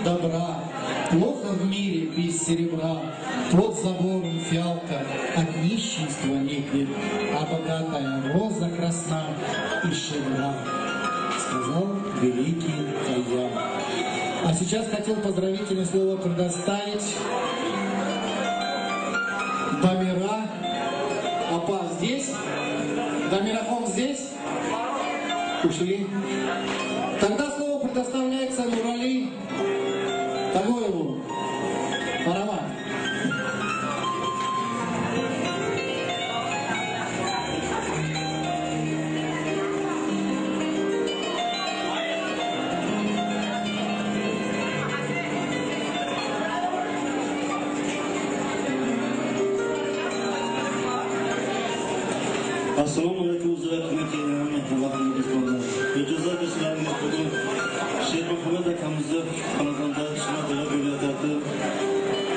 добра, плохо в мире без серебра, под забором фиалка от нищенства никнет, а богатая роза красна и щедра, сказал великий Хайям. А сейчас хотел поздравительное слово предоставить Дамира. Апа здесь? Дамирахон здесь? Ушли. Тогда слово предоставляется Нурали Тагоеву. Парамат. Assalomu alaykum bugun Sher Muhammad akamizni xonadonda sunnat bo'layotdi.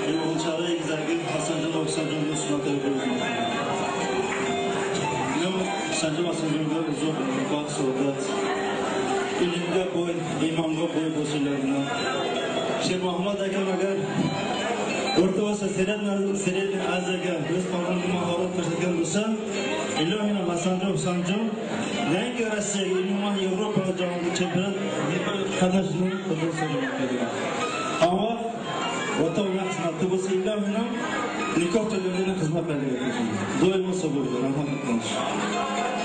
O'g'ilchali egizagi Hasanjon Oqsanjonga sunnat bo'ldi. Hasanjon Hasanjonga uzun baxt saodat, ilmga boy, iymonga boy bo'lsinlar. Sher Muhammad akam agar o'rta o'sa Seredni Aziyaga o'z qonunga mahorat ko'rsatgan bo'lsa, ilohina Hasanjon Husanjon yangi Rossiyaga, umuman Yevropa jahon chempionat qatnashishini qo'ldan so'ramoqda. Ammo vatan xizmati bo'lsa, ilohina nikoh to'ylarini xizmat qiladi. Doimo sabr, rahmat qilsin.